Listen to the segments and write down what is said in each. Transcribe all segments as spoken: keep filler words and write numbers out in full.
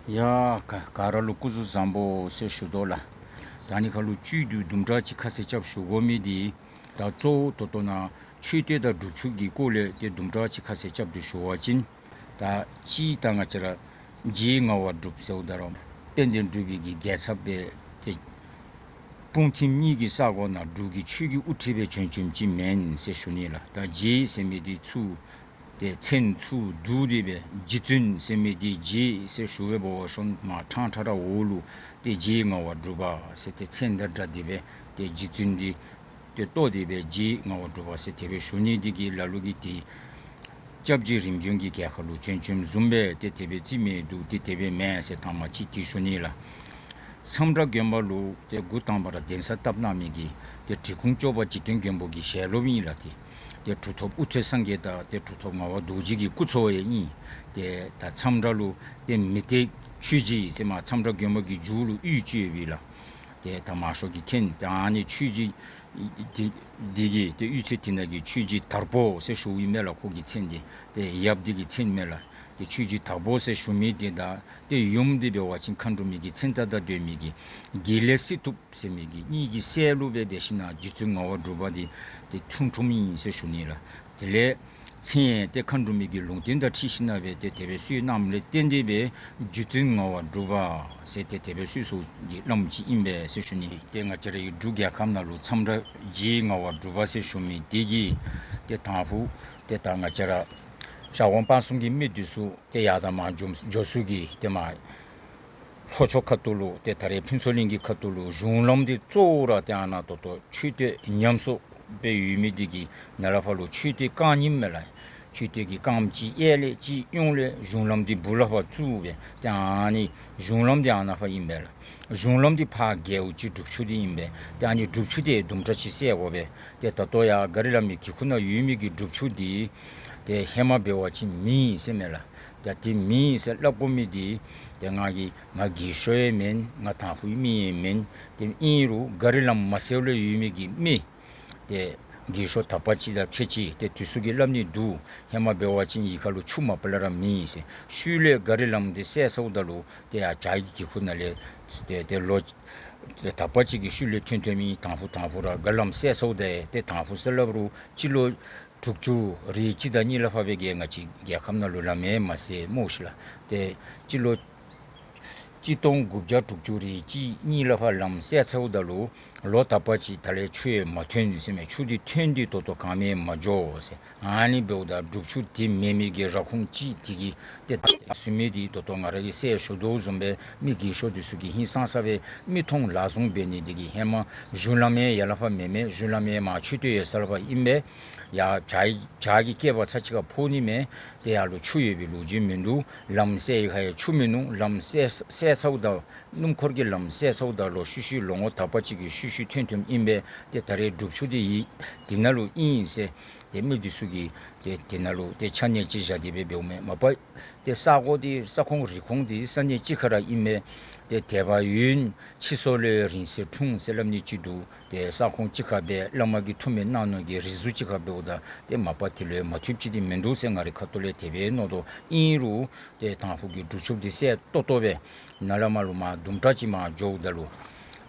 ཡ་ག་ག་ར་ལུ་སྐུ་གཟུགས་བཟང་པོ་ཟེར་ཞུ་དོ་ལགས། ད་ཨ་ནི་ཁ་ལུ་བཅུད་བསྡུ་དུམ་གྲ་ཅིག་ཁ་གསལ་རྐྱབ་ཞུ་དགོ་མི་འདི་ད་གཙོ་བོ་ཏོག་ཏོ་ནཱ་མཆོད་རྟེན་དང་སྒྲུབ་ཆུ་གི་སྐོར་ལས་ཏེ་དུམ་གྲ་ཅིག་ཁ་གསལ་རྐྱབ་སྟེ་ཞུ་བ་ཅིན། ད་ཅི་ད་ང་བཅས་ར་རྗེ་ངག་དབང་གྲུབ་ཟེརཝ་ད་ར་དཔལ་ལྡན་འབྲུག་པའི་གི་རྒྱལ་ཚབ་སྦེ་ཏེ་སྤུངས་ཐིམ་གཉིས་ཀྱི་ས་གོ་ནང་འབྲུག་གི་ཆོས་ཀྱི་དབུ་ཁྲིད་སྦེ་བྱོན་བྱོནམ་ཅིག་མེན་ཟེར་ཞུ་ནི་ལགས། ད་རྗེ་ཟེར་མི་འདི་ཚུ་ཏེ་མཚན་ཚུར་བསྡུ་སྟེ་སྦེ་རྗེ་བཙུན་ཟེར་མི་འདི་རྗེ་ཟེར་ཞུ་བའི་འབད་བ་ཤོང་མ་ཁྲང་ཁྲ་ར་འོག་ལུ་ཏེ་རྗེ་ངག་དབང་གྲུབ་པ་ཟེར་ཏེ་མཚན་དང་སྦྲགས་ཏེ་སྦེ་ཏེ་རྗེ་བཙུན་འདི་ཏེ་བསྟོད་དེ་སྦེ་རྗེ་ངག་དབང་གྲུབ་པ་ཟེར་དེ་སྦེ་ཞུ་ནི་འདི་གིས་ལ་ལུ་གིས་ཏེ་སྐྱབས་རྗེ་རིམ་བྱོན་གྱི་གྱལ་ཁ་ལུ་བྱོན་བྱོནམ་བཟུམ་སྦེ་ཏེ་དེ་སྦེ་རྩིས་མི་འདུག། ཏེ་དེ་སྦེ་མེན་ཟེར་དང་པ་ཅིག་དེ་ཞུ་ནི་ལགས། མཚམས་བྲག་དགོན་པ་ལུ་ཏེ་འགོ་དང་པ་ར་གདན་ས་བཏབ་གནང་མི་གི་ཏེ་འབྲི་གུང་སྐྱོབ་པ་འཇིག་རྟེན་མགོན་པོ་གི་ཞལ་སློབ་ཨིན་ལགས། ཏེ་ཏེ་གྲུབ་ཐོབ་དབུ་ཐོན་སངས་རྒྱས་དང་ཏེ་གྲུབ་ཐོབ་ངག་དབང་རྡོ་རྗེ་གི་སྐུ་ཚ་བོ་ཡང་ཨིན། ཏེ་ད་མཚམས་བྲག་ལུ་ཏེ་མི་སྟེགས་ཆོས་རྗེ་ཟེར་མ་མཚམས་བྲག་དགོན་པ་གི་མཇུག་ལུ་གཡུས་ཅིག་ཡོད་པས་ལགས། ཏེ་ད་མང་ཤོས་ཀྱིས་མཁྱེན། ཏེ་ཨ་ནི་ཆོས་རྗེ་འདི་འདི་གི་ཏེ་གཡུས་ཚན་འདི་ནང་གི་ཆོས་རྗེ་དར་པོ་ཟེར་ཞུཝ་ཨིན་མས་ལགས། ཁོ་གི་མཚན་འདི་ཏེ་ཡབ་འདི་གི་མཚན་མས་ལགས། ཏེ་ཆོས་རྗེ་དར་པོ་ཟེར་ཞུ་མི་འདི་དང་ཏེ་ཡུམ་འདི་འབད་བ་ཅིན་མཁའ་འགྲོ་མའི་གི་མཚན་རྟགས་དང་ལྡན་མི་གི་དགེ་ལེགས་སྲིད་ཐོབ་ཟེར་མི་གི་གཉིས་ཀྱི་སྲས་ལུ་སྦེ་འབད་ཞིན་ན་རྗེ་བཙུན་ངག་དབང་གྲུབ་པ་འདི་ཏེ་འཁྲུངས་འཁྲུངསམ་ཨིན་ཟེར་ཞུ་ནི་ལགས། དེ་ལས་མཚན་ཡང་ཏེ་མཁའ་འགྲོ་མའི་གི་ལུང་བསྟན་དང་འཁྲིལ་ཞིན་ན་སྦེ་ཏེ་དེ་སྦེ་གསོལ་གནངམ་ལས་བརྟེན་ཏེ་སྦེ་རྗེ་བཙུན་ངག་དབང་གྲུབ་པ་ཟེར་ཏེ་དེ་སྦེ་གསོལ་གསོལཝ་གི་བླམ་ཅིག་ཨིན་པས་ཟེར་ཞུ་ནི། ཏེ་ང་བཅས་རའི་འབྲུག་རྒྱལ་ཁབ་ནང་ལུ་མཚམས་བྲག་རྗེ་ངག་དབང་གྲུབ་པ་ཟེར་ཞུ་མི་འདི་གིས་ཏེ་དང་ཕུ་ཏེ་ད་ང་བཅས་ར་ཤར་ཝང་སྤ་གསུམ་གྱི་མི་འདི་ཚུ་ཏེ་ཡར་དང་མར་འགྱོ་འགྱོ་ས་གི་ཏེ་མར་ལྷོ་ཕྱོགས་ཁ་ཐུག་ལུ་ཏེ་ད་རེས་ཕུན་ཚོགས་གླིང་གི་ཁ་ཐུག་ལུ་གཞུང་ལམ་འདི་གཙོ་བོ་ར་ཏེ་ཨ་ནཱ་ཏོག་ཏོ་མཆོད་རྟེན་ཉམས་གསོ་སྦེ་ཡོད་མི་འདི་གིས་ནཱ་ལས་ཕར་ལུ་མཆོད་རྟེན་རྐང་གཉིསམ་མས་ལགས། མཆོད་རྟེན་གྱི་རྐངམ་གཅིག་གཡས་ལས་གཅིག་གཡོན་ལས་གཞུང་ལམ་འདི་སྦུག་ལས་ཕར་བཙུགས་སྦེ་ཏེ་ཨ་ནི་གཞུང་ལམ་འདི་ཨ་ནཱ་ཕར་ཨིན་པས་ལགས། གཞུང་ལམ་འདི་ཕར་རྒལཝ་ཅིག་སྒྲུབ་ཆུ་འདི་ཨིན་པས། ཏེ་ཨ་ནི་སྒྲུབ་ཆུ་འདི་དུམ་གྲ་ཅིག་བསལ་དགོ་པས། ཏེ་ད་ལྟོ་ཡར་སྒ་རི་ལམ་གྱི་གི་ཁུག་ནང་ཡོད་མི་གི་སྒྲུབ་ཆུ་འདི་ཏེ་ཧེ་མ་འབད་བ་ཅིན་མེད་ཟེར་མས་ལགས། ཏེ་དེ་མེད་ཟེར་སླབ་དགོ་མི་འདི་ཏེ་ང་གིས་ང་རྒས་ཤོས་ཡང་མེན། ང་དང་ཕུའི་མི་ཡང་མེན། ཏེ་ཨིན་རུང་སྒ་རི་ལམ་མ་བསལཝ་ལས་ཡོད་མི་གི་མི་ཏེ་རྒས་ཤོས་དག་པ་ཅིག་དང་ཕྱད་ཅི། ཏེ་དེ་ཚུ་གིས་སླབ་ནི་འདུག། ཧེ་མ་འབད་བ་ཅིན་གཡུས་ཁ་ལུ་ཆུ་མ་པ་ལས་ར་མེད་ཟེར། ཤུལ་ལས་སྒ་རི་ལམ་འདི་བསལ་ཚརཝ་ད་ལུ་ཏེ་ཡར་བྱག་གི་གི་ཁུག་ནང་ལས་ཏེ་ཏེ་ལོ་ཏེ་དག་པ་ཅིག་གི་ཤུལ་ལས་ཐོན་ཐོནམ་ཨིན། དང་ཕུ་དང་ཕུ་ར་སྒ་ལམ་བསལ་ཚརཝ་ད་ཡང་ཏེ་དང་ཕུ་ཟེར་སླབ་རུང་སྤྱི་ལོ་དྲུག་ཅུ་རེ་གཅིག་དང་གཉིས་ལས་ཕར་སྦེ་གི་ང་བཅས་རྒྱལ་ཁབ་ནང་ལུ་ལམ་ཡང་མ་བསལ་སྨོ་ཤི་ལགས། ཏེ་སྤྱི་ལོ་གཅིག་སྟོང་དགུ་བརྒྱ་དྲུག་ཅུ་རེ་གཅིག་གཉིས་ལས་ཕར་ལམ་བསལ་ཚརཝ་ད་ལུ་ལོ་དག་པ་ཅིག་ད་ལས་ཆུ་ཡང་མ་ཐོན་ཟེར་མས། ཆུ་འདི་ཐོན་ཏེ་ད་ལྟོ་ག་ནི་ཡང་མ་འགྱོ་ཟེར། ཨ་ནི་འབདཝ་ད་སྒྲུབ་ཆུ་འདི་མེད་མི་གི་ར་ཁུངས་ཅིག་འདི་གིས་ཏེ་ད་ཟེར་མི་འདི་ད་ལྟོ་ང་ར་གིས་གསལ་ཞུ་དོ་བཟུམ་སྦེ་མི་རྒས་ཤོས་འདི་ཚུ་གིས་ཧིང་སངས་ས་སྦེ་མིག་མཐོང་ལག་བཟུང་འབད་ནི་འདི་གིས་ཧེ་མ་གཞུང་ལམ་ཡང་ཡར་ལས་ཕར་མེད་མི་གཞུང་ལམ་ཡང་མར་མཆོད་རྟེན་ཡོད་ས་ལས་ཕར་ཨིན་པས། ཡར་བྱག་བྱག་གི་སྐེད་པ་ཚར་གཅིག་ཁར་ཕོག་ནི་མས། ཏེ་ཡར་ལུ་ཆུ་ཡོད་པའི་ལོ་རྒྱུས་མིན་འདུག། ལམ་བསལ་ཡི་ཁར་ཡང་ཆུ་མིན་ནུག། ལམ་བསལ་བསལ་ཚརཝ་ད་སྣུམ་འཁོར་གྱི་ལམ་བསལ་ཚརཝ་ད་ལུ་ཤུལ་ཤུལ་ལོ་ངོ་དག་པ་ཅིག་གི་ཤུལ་ཤུལ་ཐོན་ཐོནམ་ཨིན་པས། ཏེ་ད་རེས་སྒྲུབ་ཆུ་འདི་ཡི་འདི་ནང་ལུ་ཨིན་ཟེར་ཏེ་མི་འདི་ཚུ་གིས་ཏེ་འདི་ནང་ལུ་ཏེ་ཆ་གནས་ཅིག་བཞག་སྟེ་སྦེ་འབདཝ་མས། མ་པ་ཏེ་ས་གོ་འདི་ས་ཁོངས་རི་ཁོངས་འདི་ས་གནས་གཅིག་ཁར་ར་ཨིན་མས། ཏེ་དད་པ་ཡུན་ཕྱིས་སོ་ལས་རིང་བསྲེལ་འཁྲུངས་ཟེར་སླབ་ནི་ཅིག་འདུག། ཏེ་ས་ཁོངས་གཅིག་ཁར་སྦེ་བླ་མ་གིས་ཐུགས་སྨོན་གནང་ནི་གི་རིགས་གཟུགས་གཅིག་ཁར་འབདཝ་ད་ཏེ་མ་པ་དེ་ལུ་ཡང་མ་ཐུབ་ཅིག་འདི་མིན་འདུག་ཟེར་ང་རའི་ཁ་ཐུག་ལས་དེ་སྦེ་མནོ་དོ། ཨིན་རུང་ཏེ་དང་ཕུ་གི་སྒྲུབ་ཆུ་འདི་གསལ་ཏོག་ཏོ་སྦེ་ནཱ་ལས་མར་ལུ་མར་དུམ་གྲ་ཅིག་མར་འགྱོཝ་ད་ལུ་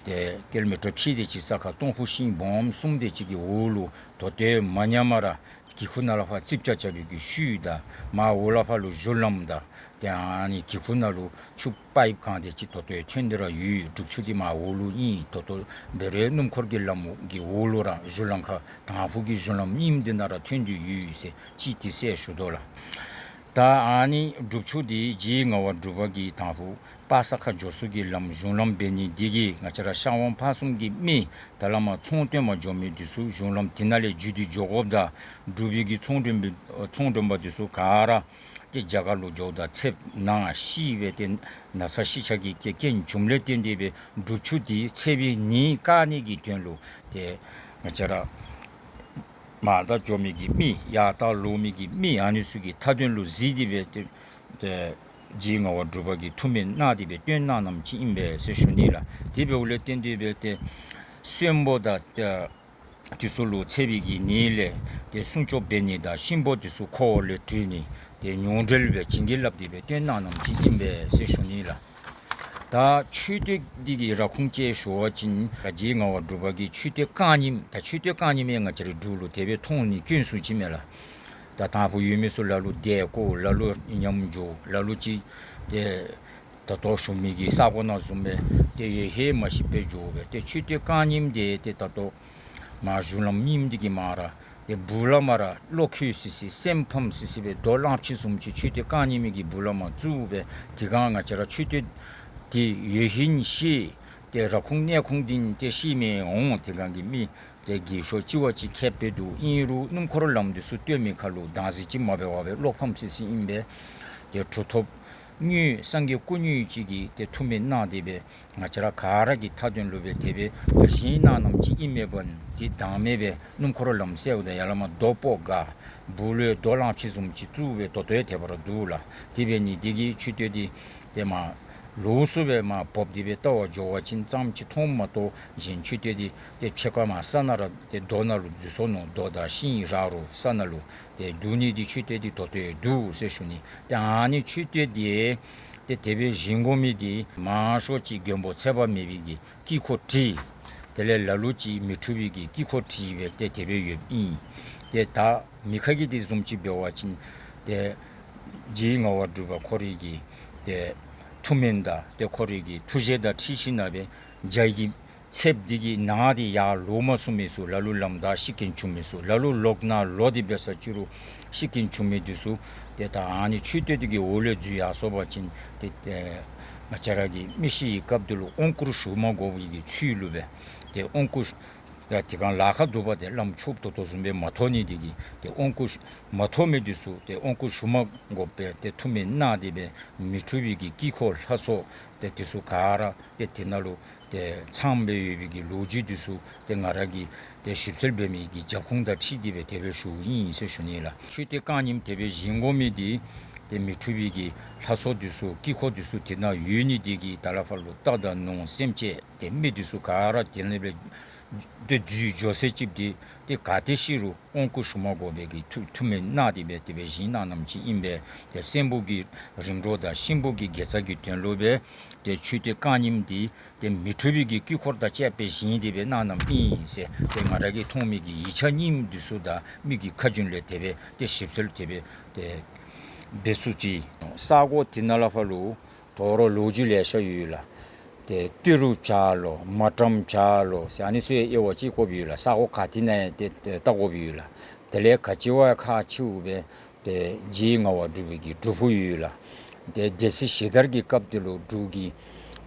ཏེ་ཀི་ལོ་མི་ཊར་ཕྱེད་དེ་ཅིག་ས་ཁར་སྟོང་ཕུ་ཤིང་སྦོམ་གསུམ་དེ་ཅིག་གི་འོག་ལུ་ད་ལྟོ་ཡང་མ་ཉམས་པར་ར་གི་ཁུག་ནང་ལས་ཕར་རྩིགཔ་རྐྱབ་རྐྱབ་པའི་གི་ཤུལ་དང་མར་འོག་ལས་ཕར་ལུ་གཞུང་ལམ་དང་ཏེ་ཨ་ནི་གི་ཁུག་ནང་ལུ་ཆུ་པའིཔ་གང་དེ་ཅིག་ད་ལྟོ་ཡང་ཐོན་ཏེ་ར་ཡོད། སྒྲུབ་ཆུ་འདི་མར་འོག་ལུ་ཨིན། ད་ལྟོ་འབད་རུང་སྣུམ་འཁོར་གྱི་ལམ་གྱི་འོག་ལུ་ར་གཞུང་ལམ་ཁར་དང་ཕུ་གི་གཞུང་ལམ་གཉིསམ་འདི་ནང་ར་ཐོན་ཏེ་ཡོད་ཟེར་ཅིག་དེ་གསལ་ཞུ་དོ་ལགས། ད་ཨ་ནི་སྒྲུབ་ཆུ་འདི་རྗེ་ངག་དབང་གྲུབ་པ་གིས་དང་ཕུ་པ་ས་ཁར་འགྱོ་ས་གི་ལམ་གཞུང་ལམ་འབད་ནི་འདི་གིས་ང་བཅས་ར་ཤར་ཝང་སྤ་གསུམ་གྱི་མི་ད་ལས་མར་ཚོང་དོན་མར་འགྱོ་མི་འདི་ཚུ་གཞུང་ལམ་འདི་ནང་ལས་བརྒྱུད་དེ་འགྱོ་དགོཔ་ད་འབྲུག་པའི་གི་ཚོང་མགྲོན་པའི་ཚོང་མགྲོན་པ་འདི་ཚུ་ག་ར་ཏེ་རྒྱ་གར་ལུ་འགྱོཝ་ད་ཚེ་ནང་ཤི་སྦེ་ཏེ་ན་ཚ་ཤི་ཆད་ཀྱི་རྐྱེན་བྱུངམ་ལས་བརྟེན་ཏེ་སྦེ་སྒྲུབ་ཆུ་འདི་ཚེ་བའི་ནད་བཀག་ནི་གི་དོན་ལུ་ཏེ་ང་བཅས་ར་མར་ད་འགྱོ་མི་གི་མི་ཡར་ད་ལོག་མི་གི་མི་ཨ་ནི་ཚུ་གི་མཐའ་དོན་ལུ་གཟིགས་ཏེ་སྦེ་ཏེ་ཏེ་རྗེ་ངག་དབང་གྲུབ་པ་གིས་ཐུགས་སྨོན་གནང་སྟེ་སྦེ་བཏོན་གནང་གནངམ་ཅིག་ཨིན་པས་ཟེར་ཞུ་ནི་ལགས། དེ་འབདཝ་ལས་བརྟེན་ཏེ་སྦེ་ཏེ་གསོན་པོ་དང་ཏེ་ དེ་ཚུ་ལུ་ཚེ་བའི་གི་ནད་ལས་ཏེ་སྲུང་སྐྱོབ་འབད་ནི་དང་གཤིན་པོ་དེ་ཚུ་འཁོར་བ་ལས་གྲོལ་ནི་ཏེ་མྱོང་གྲོལ་སྦེ་བྱིན་གྱིས་བརླབས་ཏེ་སྦེ་སྟོན་གནང་གནངམ་ཅིག་ཨིན་པས་ཟེར་ཞུ་ནི་ལགས། ད་མཆོད་རྟེན་འདི་གི་ར་ཁུངས་ཅིག་ཞུ་བ་ཅིན་རྗེ་ངག་དབང་གྲུབ་པ་གི་མཆོད་རྟེན་རྐང་གཉིསམ། ད་མཆོད་རྟེན་རྐང་གཉིསམ་ཡང་ང་བཅས་རའི་འབྲུག་ལུ་དེ་སྦེ་མཐོང་ནི་དཀོན་སུ་ཅིག་མས་ལགས། ད་དང་ཕུ་ཡོད་མི་ཚུ་ལ་ལུ་བདེ་སྐྱིད་ལ་ལུ་ཉམས་འགྱོ་ལ་ལུ་ཅིག་ཏེ་ད་ལྟོ་ཞུ་མི་གི་ས་གོ་ནང་བཟུམ་སྦེ་ཏེ་ཡོད་ཧེ་མ་ཤེས་པར་འགྱོ་སྦེ་ཏེ་མཆོད་རྟེན་རྐང་གཉིསམ་འདི་ཏེ་ད་ལྟོ་མ་གཞུང་ལམ་རྙིངམ་འདི་གི་མར་ཏེ་སྦུག་ལས་མར་བློ་འཁྱུད་སི་སི་སེམས་ཕམ་སི་སི་སྦེ་རྡོ་གླང་ཆེན་བཟུམ་ཅིག་མཆོད་རྟེན་རྐང་གཉིསམ་གི་སྦུག་ལས་མར་བཙུགས་སྦེ་དེ་སྒང་ང་བཅས་ར་མཆོད་རྟེན་འདི་ཡོད་ཧིན་ཤེས། ཏེ་ར་ཁུངས་གནས་ཁུངས་འདི་ཏེ་ཤེས་མི་འོང་། དེ་སྒང་གི་མི་ཏེ་རྒས་ཤོས་ཅིག་བ་ཅིག་ཁྱད་པར་འདུག། ཨིན་རུང་སྣུམ་འཁོར་ལམ་འདི་ཚུ་སྟོན་མི་ཁར་ལུ་དང་ཟེར་ཅིག་མ་འབད་བར་སྦེ་བློ་ཕམ་སི་སི་ཨིན་པས། ཏེ་གྲུབ་ཐོབ་དངོས་སངས་རྒྱས་སྐུ་དངོས་ཅིག་གིས་ཏེ་ཐུགས་སྨོན་གནང་སྟེ་སྦེ་ང་བཅས་ར་ག་ར་གི་མཐའ་དོན་ལུ་སྦེ་དེ་སྦེ་བཞེངས་གནང་གནངམ་ཅིག་ཨིན་མས་པ། ཏེ་དང་མེད་སྦེ་སྣུམ་འཁོར་ལམ་སེལཝ་ད་ཡར་ལས་མར་རྡོ་སྤོ་ག་སྦུག་ལས་རྡོ་གླང་ཆེན་བཟུམ་ཅིག་བཙུགས་སྦེ་ད་ལྟོ་ཡང་དེ་སྦེ་ར་འདུག་ལགས། དེ་འབད་ནི་འདི་གིས་མཆོད་རྟེན་འདི་ཏེ་མར་ལོགས་སུ་སྦེ་མར་བབས་ཏེ་སྦེ་བལྟ་བར་འགྱོ་བ་ཅིན་ཙམ་ཅིག་མཐོངམ་མ་གཏོགས་གཞན་མཆོད་རྟེན་འདི་ཏེ་ཕྱེད་ཀ་མར་ས་ནང་ར་ཏེ་རྡོ་ནང་ལུ་འཛུལ་སོ་ནུག། རྡོ་དང་ཤིང་ར་རུ་ས་ནང་ལུ་ཏེ་འདུག་ནི་འདི་མཆོད་རྟེན་འདི་ད་ལྟོ་ཡང་འདུག་ཟེར་ཞུ་ནི། ཏེ་ཨ་ནི་མཆོད་རྟེན་འདི་ཏེ་དེ་སྦེ་བཞེངས་དགོ་མི་འདི་མང་ཤོས་ཅིག་མགོན་པོ་ཚེ་དཔག་མེད་པའི་གི་དཀྱིལ་འཁོར་བྲིས། དེ་ལས་ལ་ལུ་ཅིག་མི་འཁྲུགས་པའི་གི་དཀྱིལ་འཁོར་བྲིས་སྦེ་ཏེ་དེ་སྦེ་ཡོདཔ་ཨིན། ཏེ་ད་མི་ཁ་གི་འདི་བཟུམ་ཅིག་འབད་བ་ཅིན་ཏེ་རྗེ་ངག་དབང་གྲུབ་པ་ཁོ་རའི་གི་ཏེ་ཐུགས་སྨོན་དང་ཏེ་ཁོ་རའི་གི་ཐུགས་བཞེད་དང་འཁྲིལ་ཞིནམ་ལས་སྦེ་རྒྱ་གི་ཚདཔ་འདི་གིས་ནཱ་འདི་ཡར་ལོག་མ་ཚུགས་མི་ཚུ་ལ་ལུ་ལམ་བདའ་ཤི་རྐྱེན་བྱུང་མི་ཚུ་ལ་ལུ་ལོག་ནཱ་ལོག་སྟེ་འབད་ས་ཅིག་རུང་ཤི་རྐྱེན་བྱུང་མི་འདི་ཚུ་ཏེ་ད་ཨ་ནི་མཆོད་རྟེན་འདི་གི་འོག་ལས་འཛུལ་ཡར་སོང་པ་ཅིན་ཏེ་ཏེ་ང་བཅས་ར་གི་མི་ཤི་བའི་སྐབས་འདི་ལུ་དབང་བསྐུར་ཞུ་མ་དགོ་པའི་གི་ཚུལ་ལུ་སྦེ་ཏེ་དབང་བསྐུར་ད་དེ་སྒང་ལཱ་ཁག་འདུག་པ། ཏེ་བླམ་ཆོསཔ་ད་ལྟོ་བཟུམ་སྦེ་མ་ཐོབ་ནི་འདི་གིས་ཏེ་དབང་བསྐུར་མ་ཐོབ་མི་འདི་ཚུ་ཏེ་དབང་བསྐུར་ཞུ་མ་དགོ་པར་ཏེ་ཐུགས་སྨོན་གནང་སྟེ་སྦེ་མི་འཁྲུགས་པའི་གི་དཀྱིལ་འཁོར་ལྷ་ཚོགས་ཏེ་འདི་ཚུ་ག་ར་ཏེ་དེ་ནང་ལུ་ཏེ་ཚངམ་སྦེ་ཡོད་པའི་གི་ལོ་རྒྱུས་འདི་ཚུ་ཏེ་ང་ར་གིས་ཏེ་ཞིབ་འཚོལ་འབད་མི་གི་རྒྱབ་ཁུངས་དང་འཁྲིལ་ཏེ་སྦེ་དེ་སྦེ་ཞུཝ་ཨིན་ཟེར་ཞུ་ནི་ལགས། མཆོད་རྟེན་རྐང་གཉིསམ་དེ་སྦེ་བཞེངས་དགོ་མི་འདི་ཏེ་མི་འཁྲུགས་པའི་གི་ལྷ་ཚོགས་འདི་ཚུ་དཀྱིལ་འཁོར་འདི་ཚུ་དེ་ནང་ཡོད་ནི་འདི་གིས་ད་ལས་ཕར་ལུ་རྟ་དང་ནོར་སེམས་ཅན་ཏེ་མི་འདི་ཚུ་ག་ར་དེ་ནང་སྦེ་ཏེ་འཛུལ་འགྱོ་ས་ཅིག་འདི་ཏེ་ག་ཏེ་ཤི་རུང་དབང་བསྐུར་ཞུ་མ་དགོ་པའི་གི་ཐུགས་ཐུགས་སྨོན་གནང་སྟེ་སྦེ་དེ་སྦེ་བཞེངས་གནང་གནངམ་ཅིག་ཨིན་པས། ཏེ་གསོན་པོ་གི་རིམ་གྲོ་དང་གཤིན་པོ་གི་དགེ་རྩ་གི་དོན་ལུ་སྦེ་ཏེ་མཆོད་རྟེན་རྐང་གཉིསམ་འདི་ཏེ་མི་འཁྲུགས་པའི་གི་དཀྱིལ་འཁོར་དང་བཅས་པའི་བཞེངས་ཏེ་སྦེ་གནང་གནངམ་ཨིན་ཟེར་ཏེ་ང་ར་གིས་མཐོང་མི་གི་ཡིག་ཆ་རྙིངམ་འདི་ཚུ་དང་མི་གི་ཁ་རྒྱུན་ལས་དེ་སྦེ་ཏེ་ཞིབ་འཚོལ་དེ་སྦེ་ཏེ་འབད་ཚུགས་ཅི། ས་གོ་དེ་ནང་ལས་ཕར་ལུ་དོ་རུང་ལོ་རྒྱུས་ལེ་ཤ་ཡོད་ལགས། ཏེ་ཏི་རུ་བྱག་ལོ་མ་ཏྲམ་བྱག་ལོ་ཟེར་ཨ་ནི་ཚུ་ཡང་དབྱེ་བ་ཅིག་བཀོདཔ་ཡོད་ལགས། ས་གོ་ག་ཏེ་ན་ཡང་ཏེ་ཏེ་བལྟ་དགོཔ་ཡོད་ལགས། དེ་ལས་ག་ཅི་བ་ཁག་ཆེཝ་སྦེ་ཏེ་རྗེ་ངག་དབང་གྲུབ་པའི་གི་སྒྲུབ་ཕུག་ཡོད་ལགས། ཏེ་སྡེ་སྲིད་གཞི་དར་གྱི་སྐབས་འདི་ལུ་འབྲུག་གི་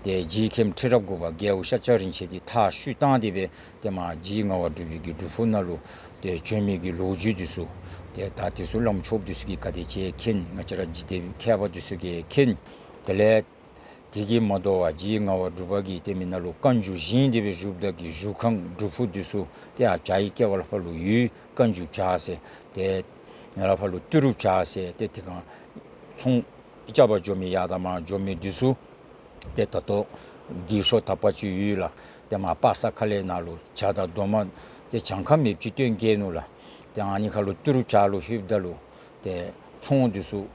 ཏེ་རྗེ་མཁན་ཁྲི་རབས་དགུ་པ་རྒྱལ་པོ་ཤཱཀྱ་རིན་ཆེན་འདི་མཐའ་བཤུད་བཏང་སྟེ་སྦེ་ཏེ་མར་རྗེ་ངག་དབང་གྲུབ་པའི་གི་སྒྲུབ་ཕུག་ནང་ལུ་ཏེ་བྱོན་མི་གི་ལོ་རྒྱུས་འདི་ཚུ་ཏེ་ད་འདི་ཚུ་བླམ་ཆོསཔ་འདི་ཚུ་གིས་ག་དེ་ཅིག་མཁྱེན། ང་བཅས་ར་འཇིག་རྟེན་མཁས་པ་འདི་ཚུ་གིས་མཁྱེན། དེ་ལས་དེ་གིས་མ་དོ་བར་རྗེ་ངག་དབང་གྲུབ་པ་གིས་ཏེ་མི་ནང་ལུ་བཀའ་འགྱུར་བཞེངས་ཏེ་སྦེ་བཞུགས་ད་གི་བཞུགས་ཁང་སྒྲུབ་ཕུག་འདི་ཚུ་ཏེ་ཨ་བྱག་གི་ཀ་བ་ལས་ཕར་ལུ་ཡོད། བཀའ་འགྱུར་བྱག་ཟེར། ཏེ་ནཱ་ལས་ཕར་ལུ་ཏི་རུ་བྱག་ཟེར། ཏེ་དེ་སྒང་ཚོང་རྐྱབ་པར་འགྱོ་མི་ཡར་དང་མར་འགྱོ་མི་འདི་ཚུ་ཏེ་ད་ལྟོ་རྒས་ཤོས་དག་པ་ཅིག་ཡོད་ལགས། ཏེ་མར་པ་སངས་མཁར་ལས་ནཱ་ལུ་ཇ་དང་རྡོག་མ་ཏེ་གྱངས་ཁ་མེདཔ་ཅིག་བཏོན་བསྐྱལ་ནུག་ལགས། ཏེ་ཨ་ནི་ཁར་ལུ་ཏི་རུ་བྱག་ལུ་ལྷོདཔ་ད་ལུ་ཏེ་ཚོང་འདི་ཚུ་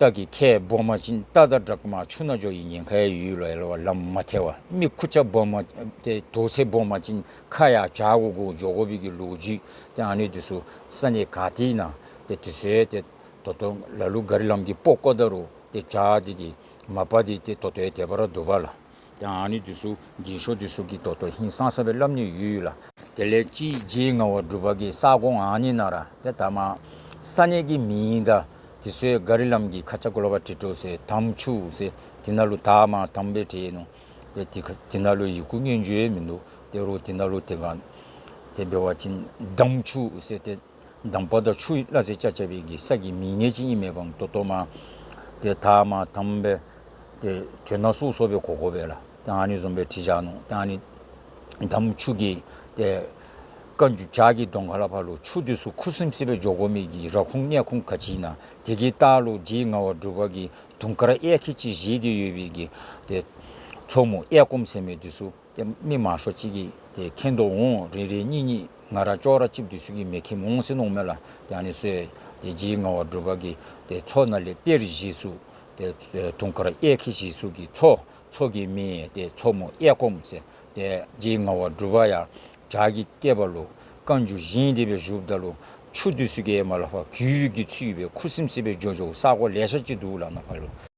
རྟ་གི་ཁལ་སྦོམ་པ་ཅིན་རྟ་དང་སྦྲགས་མར་ཆུ་ནང་འགྱོ་བའི་ཉེན་ཁ་ཡང་ཡོད་ལོ། ཡར་ལས་ཕར་ལམ་མ་ཐལ་བར་མི་ཁུར་ཆ་སྦོམ་པ་ཏེ་དོས་ཚད་སྦོམ་པ་ཅིན་ཁ་ཡར་བྱག་གུ་གུ་འགྱོ་དགོ་པའི་གི་ལོ་རྒྱུས་ཏེ་ཨ་ནི་འདི་ཚུ་ས་གནས་ག་ཏེ་ཨིན་ན་ཏེ་འདི་ཚུ་ཡང་ཏེ་ད་ལྟོ་ལ་ལུ་གཱ་རི་ལམ་གྱི་སྤོ་བཀོ་ད་རུང་ཏེ་བྱག་འདི་གི་མ་པ་འདི་ཏེ་ད་ལྟོ་ཡང་དེ་སྦེ་ར་འདུག་པ་ལགས། ཏེ་ཨ་ནི་འདི་ཚུ་རྒས་ཤོས་འདི་ཚུ་གིས་ད་ལྟོ་ཧིང་སངས་ས་སྦེ་སླབ་ནི་ཡོད་ལགས། དེ་ལས་ཅིག་རྗེ་ངག་དབང་གྲུབ་པ་གིས་ས་གོ་ཨ་ནི་ནང་ར་ཏེ་ད་མར་ས་གནས་ཀྱི་མིང་དང་འདི་ཚུ་ཡང་གཱ་རི་ལམ་གྱི་ཁ་ཆ་གུ་ལས་ཕར་བྲིས་འགྱོ་ཟེར། དམ་ཆུ་ཟེར་དེ་ནང་ལུ་དར་མ་དམ་སྦེ་བྲིས་ནུག། ཏེ་དེ་ཁ་དེ་ནང་ལུ་ཡི་གུ་སྙན་བརྒྱུད་ཡང་མིན་འདུག། ཏེ་རུང་དེ་ནང་ལུ་དེ་སྒང་ཏེ་འབད་བ་ཅིན་དམ་ཆུ་ཟེར་ཏེ་དམ་པ་དང་ཆུ་ཡི་བླ་ཟེར་བཅའ་བཅའ་བའི་གི་ས་གི་མིང་ནི་ཅིག་ཨིན་མས་པ། ད་ལྟོ་མར་ཏེ་དར་མ་དམ་སྦེ་ཏེ་དོན་སོ་སོ་སྦེ་གོ་དགོ་པས་ལགས། ཏེ་ཨ་ནི་བཟུམ་སྦེ་བྲིས་བཞག་ནུག། ཏེ་ཨ་ནི་དམ་ཆུ་གི་ཏེ་བཀའ་འགྱུར་བྱག་གི་གདོང་ཁ་ལས་ཕར་ལུ་ཆུ་འདི་ཚུ་ཁུ་སིམ་སི་སྦེ་འགྱོ་དགོ་མི་གི་ར་ཁུངས་གནས་ཁུངས་ག་ཅི་ཨིན་ན། དེ་གི་ལྟག་ལུ་རྗེ་ངག་དབང་གྲུབ་པ་གིས་དུང་དཀར་གཡས་འཁྱིལ་ཅིག་བཞེས་ཏེ་ཡོད་པའི་གི་ཏེ་མཚོ་མོ་གཡས་སྐོམ་ཟེར་མི་འདི་ཚུ་ཏེ་མི་མང་ཤོས་ཅིག་གིས་ཏེ་མཁྱེན་དོ་འོང་། རེ་རེ་གཉིས་གཉིས་ ང་ར་ཅོག་ར་ཅིག་འདི་ཚུ་གིས་མེ་ཁྱེར་འོང་ཟེར་མནོཝ་མས་ལགས། ཏེ་ཨ་ནི་ཚུ་ཏེ་རྗེ་ངག་དབང་གྲུབ་པ་གི་ཏེ་མཚོ་ནང་ལས་གཏེར་བཞེས་ས་ཏེ་དུང་དཀར་གཡས་འཁྱིལ་བཞེས་ས་གི་མཚོ་མཚོ་གི་མིང་ཏེ་མཚོ་མོ་གཡས་སྐོམ་ཟེར། ཏེ་རྗེ་ངག་དབང་གྲུབ་པ་ཡང་བྱག་གི་སྐེད་པ་ལུ་རྐང་མགྱོགས་བཞེངས་ཏེ་སྦེ་བཞུགསཔ་ད་ལུ་ཆུ་འདི་ཚུ་གིས་མར་ལས་ཕར་རྒྱུད་ཀྱིས་ཚུད་སྦེ་ཁུ་སིམ་སི་སྦེ་འགྱོ་འགྱོཝ་ས་གོ་ལེ་ཤ་ཅིག་འདུག་ལགས་ནཱ་ཕར་ལུ།